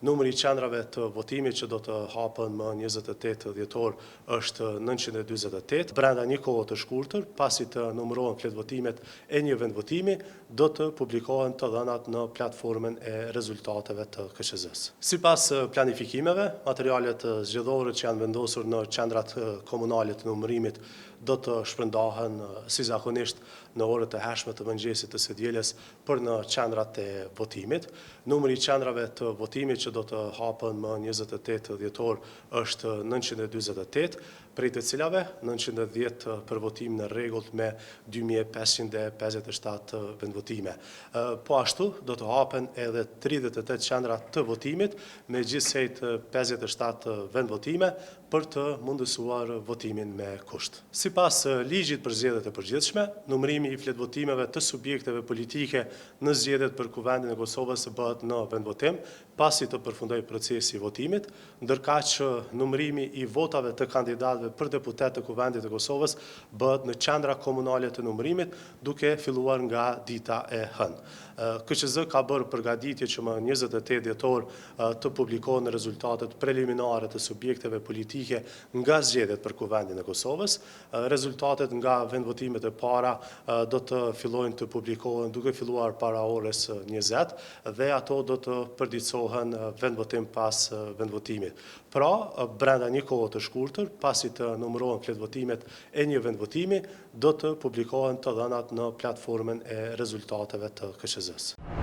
Numri i qendrave të votimit që do të hapen më 28 dhjetor është 948. Brenda një kohe të shkurtër, pasi të numërohen fletëvotimet e një vendvotimi, do të publikohen të dhënat në platformën e rezultateve të KQZ-së. Sipas planifikimeve, materialet zgjedhore që janë vendosur në qendrat komunale të numërimit do të shpërndahen si zakonisht në orët e hershme të mëngjesit të së dielës për në qendrat e votimit. Numri i qendrave të votimit që do të hapen më 28 dhjetor është 948, prej të cilave 910 për votim në rregull me 2557 vendvotime. Po ashtu, do të hapen edhe 38 qendra të votimit me gjithsej 57 vendvotime për të mundësuar votimin me kusht. Sipas ligjit për zgjedhjet e përgjithshme, numërimi i fletëvotimeve të subjekteve politike në zgjedhjet për Kuvendin e Kosovës bëhet në vendvotim, pasi të përfundojë procesi i votimit, ndërkaq numërimi i votave të kandidatëve për deputetë të Kuvendit të Kosovës bëhet në qendra komunale të numërimit, duke filluar nga dita e hënë. KQZ ka bërë përgatitje që më 28 dhjetor të publikohen rezultatet preliminare të subjekteve politike nga zgjedhjet për Kuvendin e Kosovës. Rezultatet nga vendvotimet e para do të fillojnë të publikohen duke filluar para orës 20 dhe ato do të përditësohen vendvotim pas vendvotimit. Pra, brenda një kohe të shkurtër, pasi të numërohen fletëvotimet e një vendvotimi, do të publikohen të dhënat në platformën e rezultateve të KQZ-së.